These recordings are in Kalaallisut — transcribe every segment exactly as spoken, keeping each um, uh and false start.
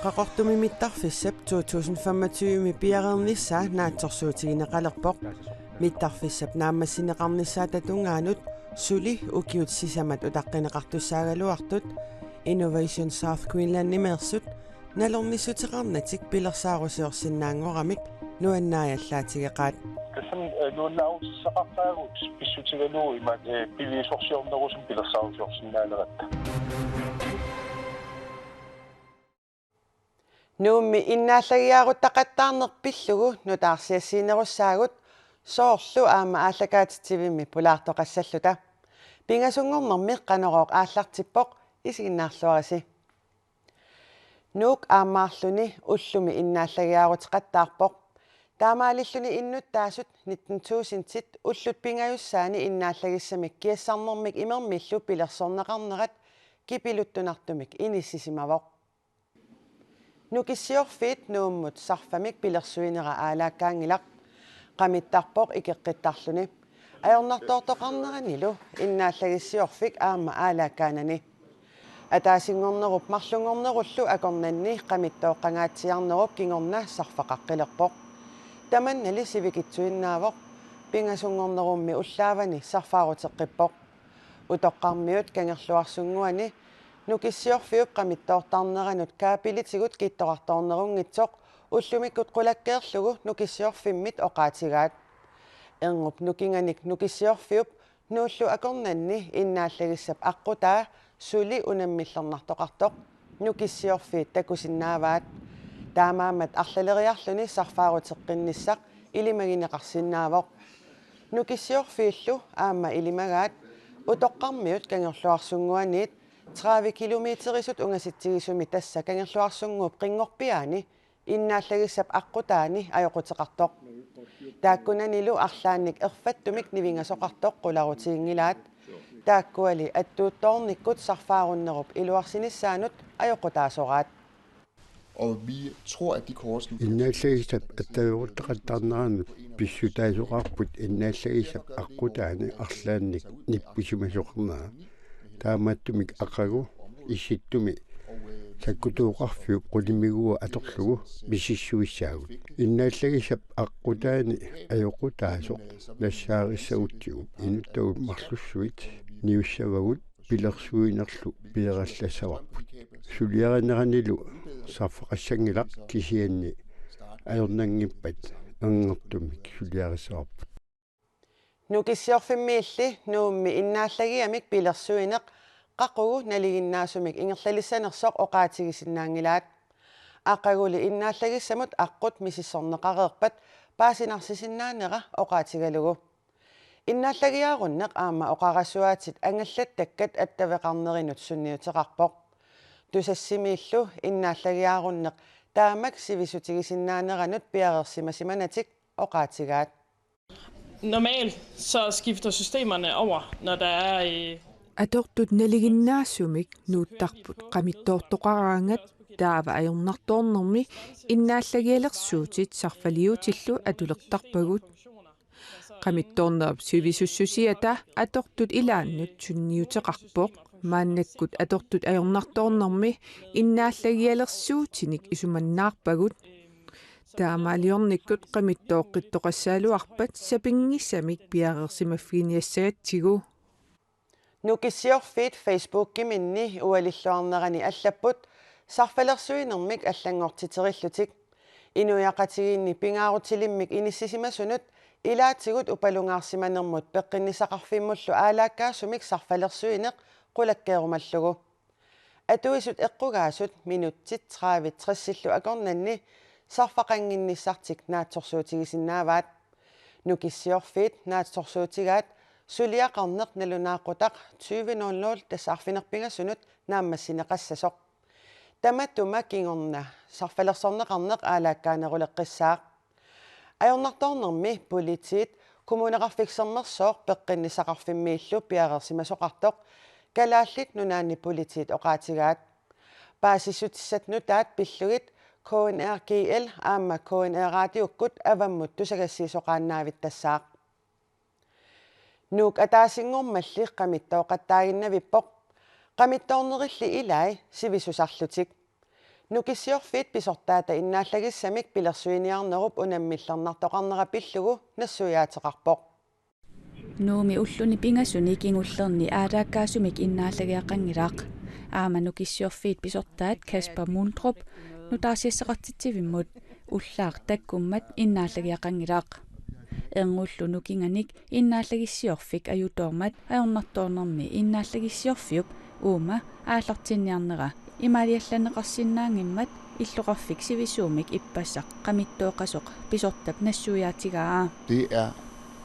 Qaqortumi mittarfissap to tusind femogtyve piareernissaa naatsorsuutigineqalerpoq. Mittarfissap naammassineqarnissaata tungaanut suli ukiut sisamat utaqqineqartussaagaluartut Innovation South Greenlandimeersut nalornissuteqarnatik pilersaarusiorsinnaanngoramik nuannaajallaatigeqaat. Tassami, eh, nuannaarutissaqartaagut pissutigalugu imaat, eh, piviusorsiornerusumik pilersaarusiorsinnaaneratta. Nuummi innaallagiaaruteqattaarneq pillugu nutaarsiassiinerussaagut soorlu aamma aallakaatitsivimmi pulaartoqassalluta. Pingasunngornermi Qanorooq aallartippoq, isiginnaarluarisi. Nuuk aammaarluni ullumi innaallagiaaruteqattaarpoq. Taamaalilluni innuttaasut nitten tusindit ullut pingajussaani innaallagissamik kiassarnermik imermillu pilersorneqarnerat kipiluttunartumik inissisimavoq. Nukissiorfiit Nuummut sarfamik pilersuinera aalaakkaanngilaq. Qamittarpoq ikeqqittarluni. Ajornartoortoqarneranilu innaallagissiorfik aamma aalaakkaanani. Ataasinngornerup marlunngornerullu akornanni qamittooqqangaatsiarnerup kingorna sarfaqaqqilerpoq. Tamannali sivikitsuinnaavoq. Pingasunngornerummi ullaavani sarfaaruteqqippoq. Utoqqarmiut Kangerluarsunnguani Nukissiorfiup qamittoortarneranut kaapilitigut kittorartoornerunngitsoq ullumikkut qulakkeerlugu Nukissiorfimmit oqaatigaat. Erngup nukinganik Nukissiorfiup Nuullu akornanni innaallagissap aqqutaa suli unammillernartoqartoq Nukissiorfiit takusinnaavaat. Taamaammat arlaleriarluni sarfaaruteqqinnissaq ilimagineqarsinnaavoq. Nukissiorfiillu aamma ilimagaat Utoqqarmiut Kangerluarsunnguaniit tredive kilometerisut ungasitsigisumi, tassa Kangerluarsunnguup qinngorpiaani, innaallagissap aqqutaani ajoquteqartoq. Taakkunanilu arlaannik erfattumik nivingasoqartoq qularutiginngilaat. Taakkuali attuuttoornikkut sarfaarunnerup iluarsinissaanut ajoqutaasoraat. Og vi tror, at de kort, som innaallagisap attaveqartitaqattaarneranut pissutaasoqarput innaallagissap aqqutaani arlaannik nippisimasoqarnera. Taamaattumik aqagu Issittumi sakkutooqarfiup qulimiguup atorlugu misissuissaagut. Innaallagisap aqqutaani ajoqutaasoq nassaarissagutsigu inuttavut marlussuit niussavagut pilersuinerlu pilerallassavarput. Suliarineranilu sarfaqassanngilaq, kisianni ajornanngippat angertumik suliarissavarput. Nukissiorfimmiilli Nuummi innaallagiamik pilersuineq qaqugu nalinginnaasumik ingerlalissanersoq oqaatigisinnaanngilaat. Aqaguli innaallagissamut aqqut misissorneqareerpat paasinarsisinnaanera oqaatigalugu. Innaallagiaarunneq aamma oqarasuaatit angallattakkat attaveqarnerinut sunniuteqarpoq. Tusassimiillu innaallagiaarunneq taamak sivisutigisinnaaneranik piareersimasimanatik oqaatigaat. Normalt så skifter systemerne over, når der er, øh, atortut nalinginnaasumik nuuttarput qamittoortoqaraangat, taava ajornartoornermi innaallagialersuutit sarfaliutillu atulertarpagut. Qamittoornerup sivisussusiata atortut ilaannut sunniuteqarpoq. Maannakkut atortut ajornartoornermi innaallagialersuutinik isumannaarpagut. Taamaaliornikkut qamittooqqittoqassagaluarpat sapinngisamik piareersimaffiginiassagatsigu. Nukissiorfiit Facebookiminni ualilluarnerani allapput sarfalersuinermik allanngortiterillutik. Inuiaqatigiinni pingaarutilimmik inissisimasunut ilaatigut upalungaarsimanermut peqqinnissaqarfimmullu aalaakkaasumik sarfalersuineq qulakkeerumallugu. Atuisut eqqugaasut minutsit tredive tressillu akornanni sarfaqannginnissartik naatsorsuutigisinnaavaat. Nukissiorfiit naatsorsuutigaat suliaqarneq nalunaaqutaq tyve nul nul, tassa arfineq-pingasunut, naammassineqassasoq. Tamatuma kingorna sarfalersorneqarneq aalaakkaaneruleqqissaaq. Ajornartoornermi politiit Kommuneqarfik Sermersooq Peqqinnissaqarfimmiillu piareersimasoqartoq Kalaallit Nunaanni Politiit oqaatigaat. Paasissutissat nutaat pillugit K N R G L aamma K N R Radiukkut avammut tusagassiisoqaannaavittassaaq. Nuuk ataasinngormalli qamittooqattaaginnavippoq. Qamittoornerilli ilai sivisusarlutik. Nukissiorfiit pisortaata innaallagissamik pilersuiniarnerup unammillernartoqarnera pillugu nassuiaateqarpoq. Nuummi ulluni pingasuni kingullerni aalaakkaasumik innaallagiaqanngilaq. Aamma Nukissiorfiit pisortaat Kasper Mundrup nutaarsiassaqartitsivimmut ullaaq takkummat innaallagiaqanngilaq. Ernullu nukinganik innaallagissiorfik ajutoormat ajornartoornermi innaallagissiorfiup uuma aallartinniarnera imaaliallaanneqarsinnaanngimmat illoqarfik sivisuumik ippassaq qamittooqasoq pisortap nassuiaatigaa. Det er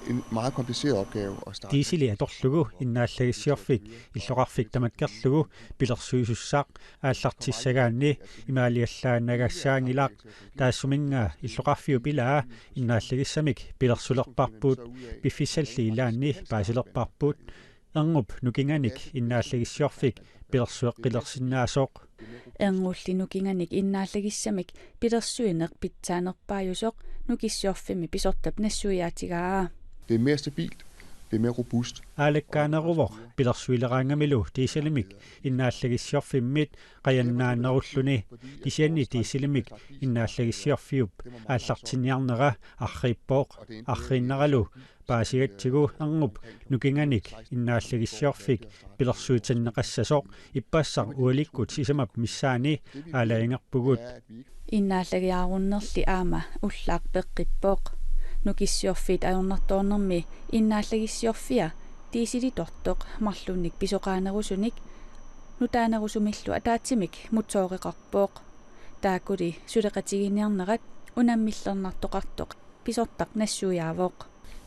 en meget kompliceret opgave at starte. Diisili atorlugu innaallagissiorfik illoqarfik tamakkerlugu pilersuisussaq aallartissagaanni imaaliallaannagassaanngilaq. Taassuminnga illoqarfiup ilaa innaallagissamik pilersulerparput, piffissalli ilaanni paasilerparput. Erngup nukinganik innaallagissiorfik pilersueqqilersinnaasoq. Ernulli nukinganik innaallagissamik pilersuineq pitsaanerpaajusoq Nukissiorfimmi pisortap nassuiaatigaa. Det er mere stabilt. Det er mere robust. Aalakkaaneruvoq pilersuileraangamilu diiselimik innaallagissiorfimmit qajannaanerulluni. Kisianni diiselimik innaallagissiorfiup aallartinniarnera arriippoq. Arriinnaralu paasigatsigu erngup nukinganik innaallagissiorfik pilersuitinneqassasoq ippassaq ualikkut sisamap missaani aalajangerpugut. Innaallagiarunnerli aamma ullaaq peqqippoq. Nukissiorfiit ajornartoornermi innaallagissiorfia diisilitortoq marlunnik pisoqaanerusunik nutaanerusumillu ataatsimik motooreqarpoq. Taakkuli suleqatigiinniarnerat unammillernartoqartoq pisortaq nassuiaavoq.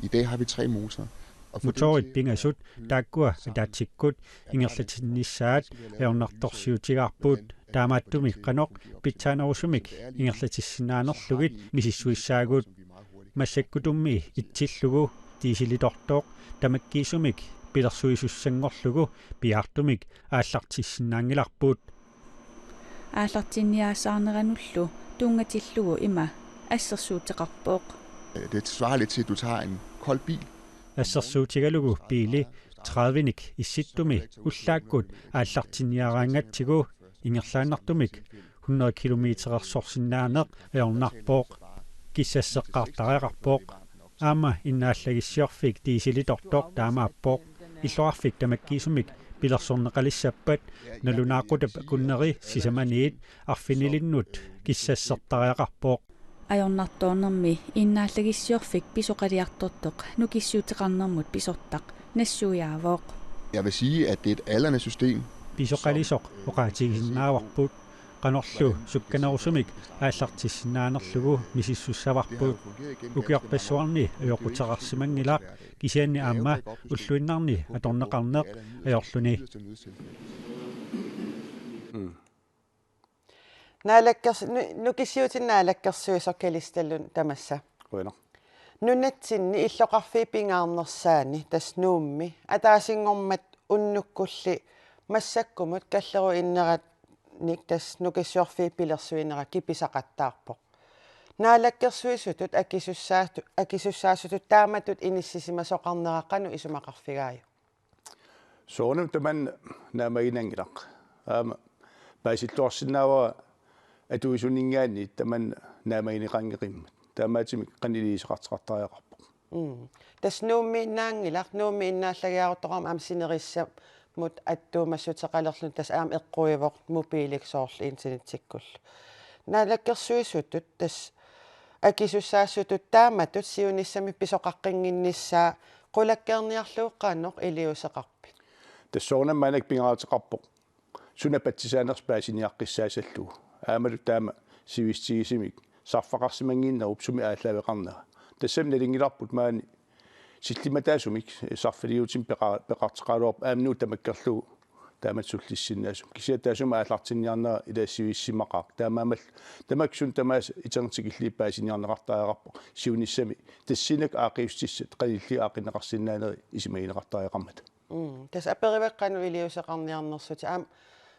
I dag har vi tre motorer. Og for Motorit pingasut taakkua ataatsikkut ingerlatinnissaat ajornartorsiutigaarput, taamaattumik qanoq pitsaanerusumik ingerlatissinnaanerlugit misissuissaagut. Massakkutummi itsillugu diisilitortoq tamakkiisumik pilersuisussanngorlugu piaartumik aallartissinnaanngilarput. Aallartinniaassaarneranullu tunngatillugu ima assersuuteqarpoq. Det svarer lidt til, at du tager en kold bil. Assersuutigalugu biili tredivenik issittumi ullaakkut aallartinniaraangatsigu ingerlaannartumik hundrede kilometerersorsinnaaneq ajornarpoq. Kissasseqqaartariaqarpoq. Aamma innaallagissiorfik diisilitortoq taamaappoq. Illoqarfik tamakkiisumik pilersorneqalissappat nalunaaqutap akunneri sisamaniit arfinilinnut kissassertariaqarpoq. Ajornartoornermi innaallagissiorfik pisoqaliartortoq nukissiuteqarnermut pisortaq nassuiaavoq. Jeg vil sige, at det er et aldrende system. Pisoqalisoq oqaatigisinnaavarput, qanorlu sukkanerusumik aallartissinnaanerlugu misissussavarput. Ukiorpassuarni ajoquteqarsimanngilaq, kisianni aamma ulluinnarni atorneqarneq ajorluni. Naalakkers-, nu-, nukissiuutit naalakkersuisoq Kalistalu tamassa. Qujanaq. Nunatsinni illoqarfiit pingaarnersaanni tassa Nuummi ataasinngormat unnukkulli massakkumut kallerup inneranik tassa nukissiorfiit pilersuinera kipisaqattaarpoq. Naalakkersuisutut akisussaatu-, akisussaasutut taamatut inissisimasoqarnera qanoq isumaqarfigaajuk? Soorunami tamanna naammaginanngilaq. Aamma paasilluarsinnaavara atuisuninngaanniit tamanna naammagineqanngimmat. Taamaattumik qanoq iliuuseqartoqartariaqarpoq. Mm. Tassa Nuummiinnaanngilaq, Nuummi innaallagiaruttorami aamma sinerissamut attuumassuteqalerluni tassa aamma eqquivoq mobiilik soorlu internetsikkullu. Naalakkersuisutut tassa akisussaasutut taamatut siunissami pisoqaqqinnginnissaa qulakkeerniarlugu qanoq iliuuseqarpit? Tassa soorunami maannakkut pingaaruteqarpoq suna patsisaanersoq paasiniaqqissaassallugu. Aammalu taama sivisutigisumik sarfaqarsimannginnerup sumi aallaaveqarnera. Tassami nalunngilarput maani sillimmataasumik sarfiliuutinnik peqa-, peqartoqaraluarpoq aamma Nuuk tamakkerlugu taamatut sullissinnaasumik. Kisianni taassuma aallartinniarnera ilaassivissimaqaaq. Taamaammallu tamakku suna tamaasa internettikkulli paasiniarneqartariaqarpoq. Siunissami tassani aaqqissutissat qanilli aaqqinneqarsinnaanerat isumagineqartariaqarmata. Mm. Tassa aperivakka qanoq iliuuseqarniarnersutit aamma,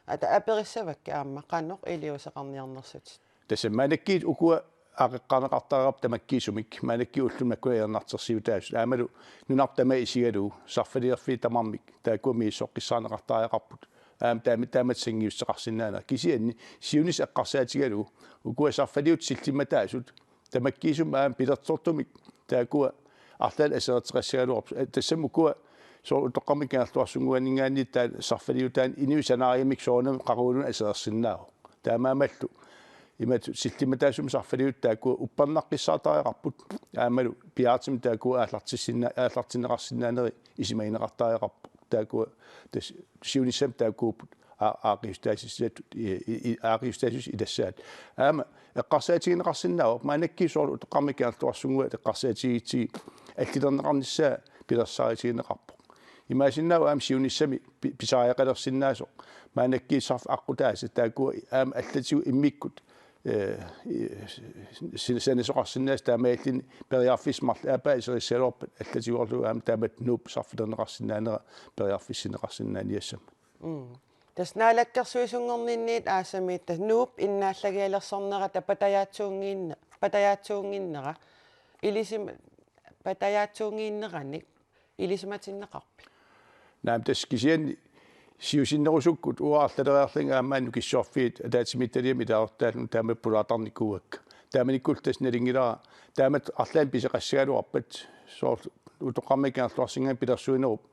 ata aperissavakka aamma qanoq iliuuseqarniarnersutit. Tassa maannakkut ukua aaqqeqqaarneqartariaqarput tamakkiisumik, maannakkut ulluni makkua ajornartorsiutaasut. Aammalu nunarput tamaat isigalugu sarfaliorfiit tamarmik taakkua misissoqqissaarneqartariaqarput. Aamma taama-, taamatut sanngiussuteqarsinnaanera. Kisianni siunissaq eqqarsaatigalugu ukua sarfaliuttut sillimmataasut tamakkiisumik aamma pilertortumik taakkua arlaat asereerteqassagaluarput. Tassami ukua soorlu utoqqarmik Kangerluarsunnguaninngaanniit taanna sarfaliutaani inuit sanaariummik soorunami qaquguuna asereersinnaavoq. Taamaammallu imatut sillimmataasumik sarfaliuttut taakkua uppernaqqissaartariaqarput. Aammalu piaartumik taakkua aallartissinna-, aallartinneqarsinnaaneri isumagineqartariaqarput. Taakkua tassa siunissami taakkuupput aa-, aaqqissuutaasut, i-, i-, i-, aaqqissuutaasut ilassaat. Aamma eqqarsaatigineqarsinnaavoq, maannakkut soorlu utoqqarmik Kangerluarsunnguat eqqarsaatigigatsigu allilerneqarnissaa pilersaarutigineqarpoq. Imaassinnaavoq aamma siunissami pi-, pisariaqalersinnaasoq. Maannakkut sarfit aqqutaasut taakkua aamma allatigut immikkut, eh, i-, sin-, sanasoqarsinnaasut taamaalilluni periarfissat marluk aappaa iserissagaluarpat allatigoorlugu aamma taamatut Nuup sarfilerneqarsinnaanera periarfissinneqarsinnaaniassammat. Mm. Tassa naalakkersuisunngorninniit aasamit tassa Nuup innaallagialersornerata patajaatsuunngiinne-, patajaatsuunnginnera ilisima-, patajaatsuunngiinneranik ilisimatinneqarpit? Naamik, tassa kisianni siusinnerusukkut uanga arlaleriarlunga aamma Nukissuarfiit ataatsimiititaliami ilaasortaallunga taama pulaartarnikuuakka. Taamanikkullu tassa nalunngilara taamatut arlaannik pisoqassagaluarpat soorlu utoqqarmik Kangerluarsunnguanit pilersuinerup,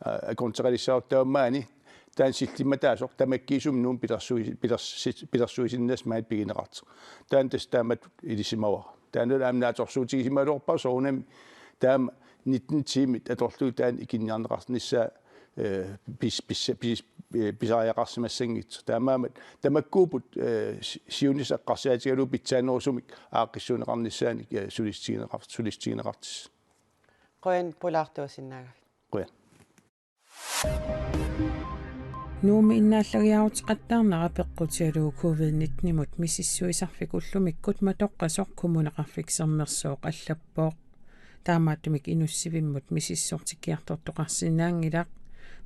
aa, akornuteqalissaarutta taava maani taanna sillimmataasoq tamakkiisumik Nuummi pilersui-, pilersi-, pilersuisinnaasaq maani pigineqartoq. Taanna tassa taamatut ilisimavara. Taannalu aamma naatsorsuutigisimagaluarpara soorunami taama nitten tiimit atorlugu taanna ikinniarneqarnissaa, eh, pis-, pis-, pis-, eh, pisariaqarsimassanngitsoq. Taamaammat tamakkuupput, eh, si-, siunissaq eqqarsaatigalugu pitsaanerusumik aaqqissuunneqarnissaanik, eh, sulissutigineqar-, sulissutigineqartut. Qujan pulaartuusinnaagavit. Qujan. Nuummi innaallagiaaruteqattaarnera peqqutigalugu covid nitten-imut misissuisarfik ullumikkut matoqqasoq Kommuneqarfik Sermersooq allappoq. Taamaattumik inussivimmut misissortikkiartortoqarsinnaanngilaq.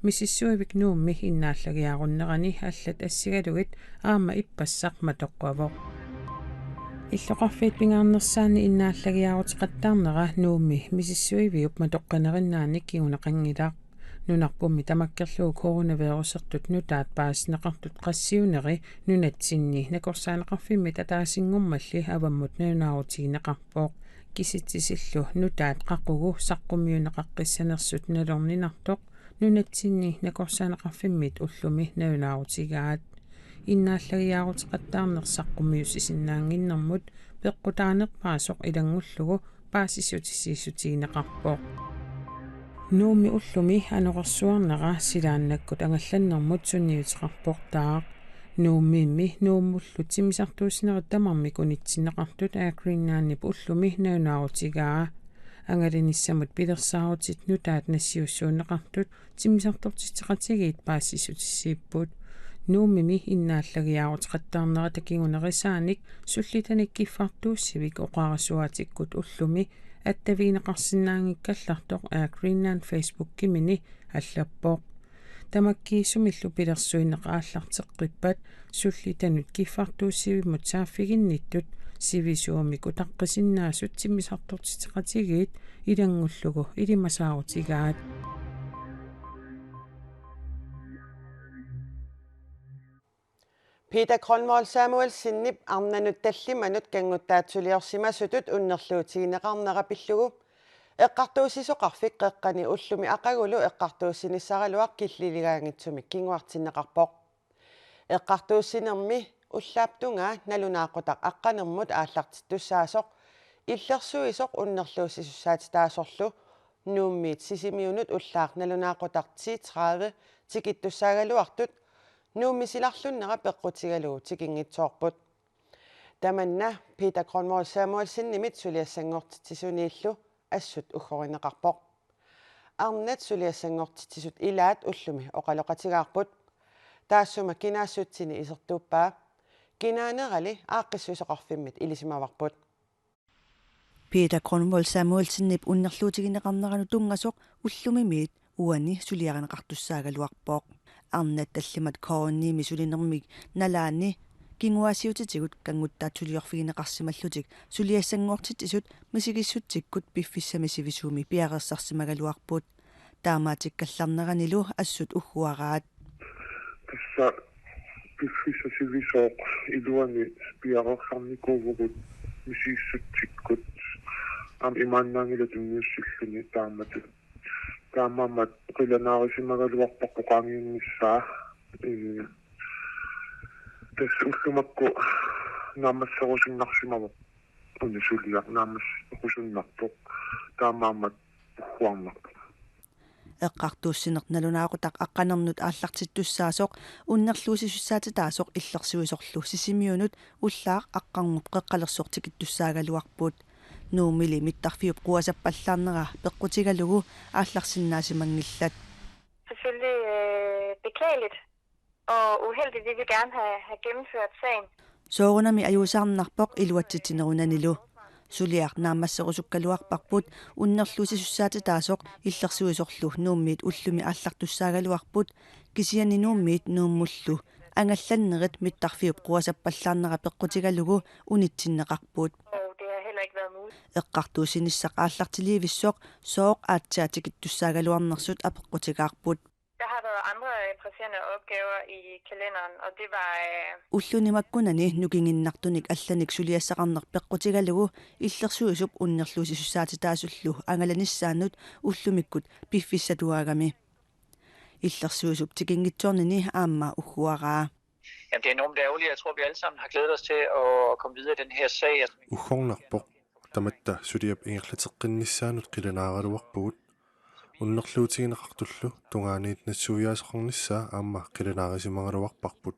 Misissuivik Nuummi innaallagiaarunnerani allat assigalugit aamma ippassaq matoqqavoq. Illoqarfiit pingaarnersaanni innaallagiaaruteqattaarnera Nuummi misissuiviup matoqqanerinnaanik kinguneqanngilaq. Nunarpummi tamakkerlugu coronavirusertut nutaat paasineqartut qassiuneri nunatsinni nakorsaaneqarfimmit ataasinngormalli avammut nalunaarutigineqarpoq. Kisitsisillu nutaat qaqugu saqqummiunneqaqqissanersut nalorninartoq nunatsinni nakorsaaneqarfimmit ullumi nalunaarutigaat. Innaallagiaaruteqattaarneq saqqummiussisinnaannginnermut peqqutaanerpaasoq ilanngullugu paasissutissiissutigineqarpoq. Nuummi ullumi anorersuarnera silaannakkut angallannermut sunniuteqarportaaq. Nuummimmi Nuummullu timmisartuussinerit tamarmik unitsinneqartut Air Greenlandip ullumi nalunaarutigaa. Angalanissamut pilersaarutit nutaat nassiussuunneqartut timmisartortitseqatigiit paasissutissiipput. Nuummimi innaallagiaaruteqattaarnerata kingunerisaanik sullitanik kiffartuussivik oqarasuaatikkut ullumi attavigineqarsinnaanngikkallartoq Air Greenland Facebookimini allappoq. Tamakkiisumillu pilersuineq aallarteqqippat sullitanut kiffartuussivimmut saaffiginnittut sivisuumik utaqqisinnaasut timmisartortitseqatigiit ilanngullugu ilimasaarutigaat. Peter Grønvold Samuelsenip arnanut tallimanut kannguttaat suliorsimasutut unnerluutigineqarnera pillugu eqqartuussisoqarfik qeqqani ullumi aqagulu eqqartuussinissaraluaq killiligaanngitsumik kinguartinneqarpoq. Eqqartuussinermi ullaap tungaa nalunaaqutaq aqqanermut aallartittussaasoq illersuisoq unnerluussisussaatitaasorlu Nuummiit Sisimiunut ullaaq nalunaaqutaq ti tredive tikittussaagaluartut Nuummi silarlunnera peqqutigalugu tikinngitsoorput. Tamanna Peter Grønvold Samuelsenimit suliassanngortitsisuniillu assut uggorineqarpoq. Arnat suliassanngortitsisut ilaat ullumi oqaloqatigaarput. Taassuma kinaassutsini isertuuppaa. Kinaanerali aaqqissuisoqarfimmit ilisimavarput. Peter Grønvold Samuelsenip unnerluutigineqarneranut tunngasoq ullumimiit uani suliarineqartussaagaluarpoq. Arnat tallimat K N I-mi sulinermik nalaani kinguaassiuutitigut kannguttaat suliorfigineqarsimallutik suliassanngortitsisut misigissutsikkut piffissami sivisuumi piareersarsimagaluarput. Taamatikkallarneranilu assut ugguaraat. Tassa piffissaq sivisooq iluani piareersarnikuuvugut misigissutsikkut aamma imaannaanngilaq tunniussilluni taamatut. Taamaammat qilanaarisimagaluarparput qaangiunnissaa. Ee, tassa ullut makku naammasserusunnarsimavoq. Una suliaq naammasserusunnarpoq. Taamaammat ugguarnarpoq. Eqqartuussineq nalunaaqutaq aqqanernut aallartittussaasoq unnerluussisussaatitaasoq illersuisorlu Sisimiunut ullaaq aqqarngup qeqqalersoq tikittussaagaluarput. Nuummili mittarfiup quasappallaarnera peqqutigalugu aallarsinnaasimanngillat. Selvfølgelig øh, beklageligt og uheldigt. Vi vil gerne have, have gennemført sagen. Soorunami ajuusaarnarpoq iluatsitsinerunanilu. Suliaq naammasserusukkaluarparput unnerluussisussaatitaasoq illersuisorlu Nuummiit ullumi aallartussaagaluarput, kisianni Nuummiit Nuummullu angallannerit mittarfiup quasappallaarnera peqqutigalugu unitsinneqarput. Og det har heller ikke været muligt. Eqqartuussinissaq aallartiliivissoq sooq aatsaat tikittussaagaluarnersut apeqqutigaarput. Der har været andre øh, presserende opgaver i kalenderen, og det var øh, Ulluni makkunani nukinginnartunik allanik suliassaqarneq peqqutigalugu illersuisup unnerluussisussaatitaasullu angalanissaanut ullumikkut piffissatuaagami. Illersuisup tikinngitsoornini aamma ugguaraa. Jamen, det er enormt ærgerligt. Jeg tror, vi alle sammen har glædet os til at komme videre i den her sag. Uggornarpoq. Tamatta suliap ingerlateqqinnissaanut qilanaaraluarpugut. Unnerluutigineqartullu tungaaniit nassuiaasoqarnissaa aamma qilanaarisimagaluarparput.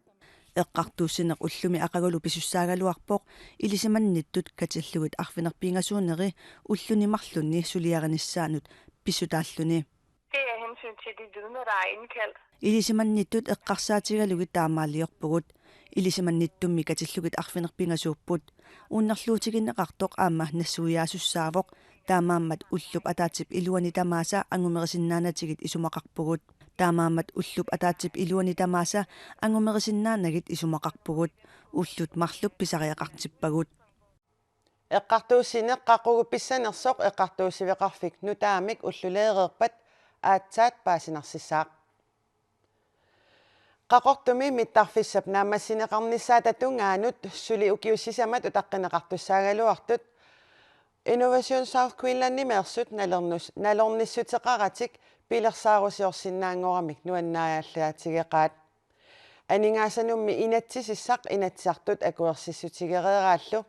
Eqqartuussineq ullumi aqagulu pisussaagaluarpoq ilisimannittut katillugit arfineq-pingasuuneri ulluni marlunni suliarinissaanut pissutaalluni. Det er hensyn til de vidner, der er indkaldt. Ilisimannittut eqqarsaatigalugit taamaaliorpugut. Ilisimannittummi katillugit arfineq-pingasuupput. Unnerluutigineqartoq aamma nassuiaasussaavoq. Taamaammat ullup ataatsip iluani tamaasa angumerisinnaanatigit isumaqarpugut. Taamaammat ullup ataatsip iluani tamaasa angumerisinnaanagit isumaqarpugut. Ullut marluk pisariaqartippagut. Eqqartuussineq qaqugu pissanersoq eqqartuussiveqarfik nutaamik ulluleereerpat aatsaat paasinarsissaaq. Qaqortumi mittarfissap naammassineqarnissaata tungaanut suli ukiut sisamat utaqqineqartussaagaluartut Innovation South Greenlandimeersut nalornus-, nalornissuteqaratik pilersaarusiorsinnaanngoramik nuannaajallaatigeqaat. Aningaasanummi inatsisissaq Inatsisartut akuersissutigereeraallu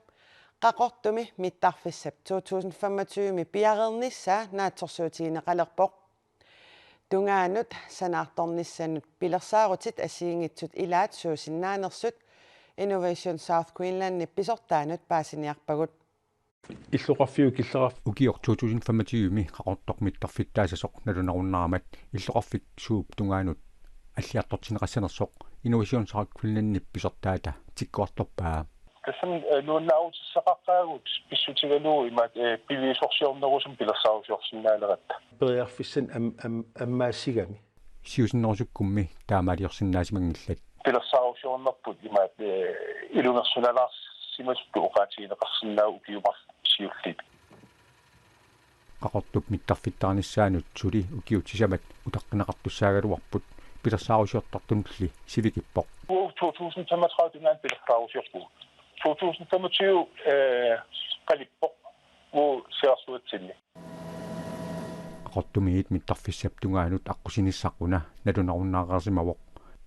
Qaqortumi mittarfissap to tusind femogtyve piareernissaa naatsorsuutigineqalerpoq. Tungaanut sanaartornissanut pilersaarutit assigiinngitsut ilaat suusinnaanersut Innovation South Greenlandip pisortaanut paasiniarpagut. Illoqarfiup killeqarfik ukioq to tusind femogtyve Qaqortoq mittarfittaasasoq nalunarunnaramat illoqarfik suup tungaanut alliartortinneqassanersoq Innovation South Greenlandip pisortaata tikkuartorpaa. Tassami øh, nuannaarutissaqaqqaagut pissutigalugu imaat øh, piviusorsiornerusumik pilersaarusiorsinnaaneratta. Periarfissanik am, am, ammaassigami. Siusinnerusukkummi taamaaliorsinnaasimanngillat. Pilersaarusiornerput imaat øh, ilungersunalaarsimasutut oqaatigineqarsinnaavoq ukiut marluk siulliit. Qaqortup mittarfittarinissaanut suli ukiut sisamat utaqqineqartussaagaluarput pilersaarusiortartunulli sivikippoq. Uagut to tusind femogtredive tungaanut pilersaarusiorpugut. To tusind femogtyve øh, qalippoq uagut silarsuatsinni. Qaqortumiit mittarfissap tungaanut aqqusinissaq una nalunarunnaareersimavoq.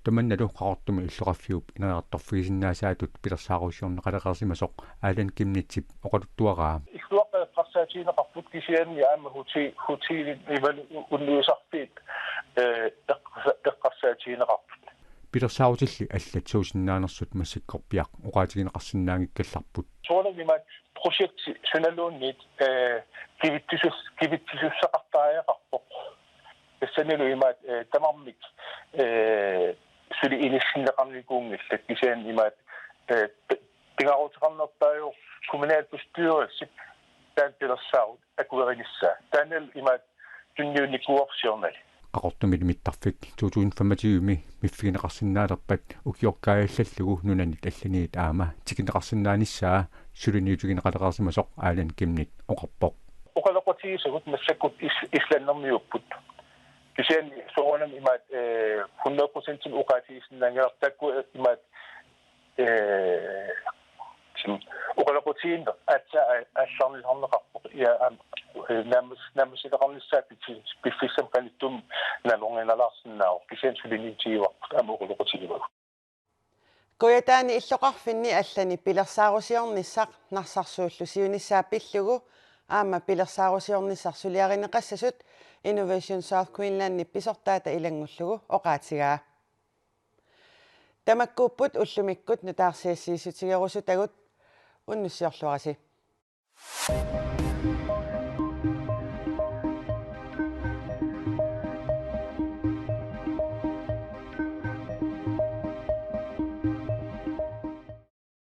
Tamannalu Qaqortumi illoqarfiup ineriartorfigisinnaasaattut pilersaarusiorneqalereersimasoq Allan Chemnitzip oqaluttuaraa. Illuaqqat eqqarsaatigineqarput kisianni aamma huti-, hutiilit imalu unnuisarfiit øh, eqqarsa-, eqqarsaatigineqarput. Pilersaarutilli allat suusinnaanersut massakkorpiaq oqaatigineqarsinnaanngikkallarput. Soorunami imaat projekti sunaluunniit øh, kivitsisus-, kivitsisussaqartariaqarpoq. Tassanilu imaat øh, tamarmik øh, suli inissinneqarnikuunngillat kisianni imaat øh, pi-, pingaaruteqarnerpaajuvoq kommunalbestyrelsip taanna pilersaarut akuerinissaa. Taannalu imaat tunniunnikuuarput siornali. Qaqortumili mittarfik to tusind femogtyve-mi miffigineqarsinnaalerpat ukioq kaajallallugu nunanit allaniit aamma tikinneqarsinnaanissaa suliniutigineqaleqarsimasoq Alan Kimnit oqarpoq. Oqaloqatigisagut massakkut is-, Islandimiupput. Kisianni soorunami imaat, eh, hundrede procent oqaatigisinnaanngilarput taakku imaat, eh, sim, oqaloqatigiinneq aatsaat a-, aallarnisarneqarpoq. Ja, am, eh, naammas-, naammassineqarnissaa pitsi-, piffissami qanittumi nalorninalaarsinnaavoq. Kisianni suliniutigivarput aamma oqaloqatigivagut. Kujataani illoqarfinni allani pilersaarusiornissaq Narsarsuullu siunissaa pillugu aamma pilersaarusiornissaq suliarineqassasut Innovation South Greenlandip pisortaata ilanngullugu oqaatigaa. Tamakkuupput ullumikkut nutaarsiassiissutigerusutagut, unnussiorluarisi.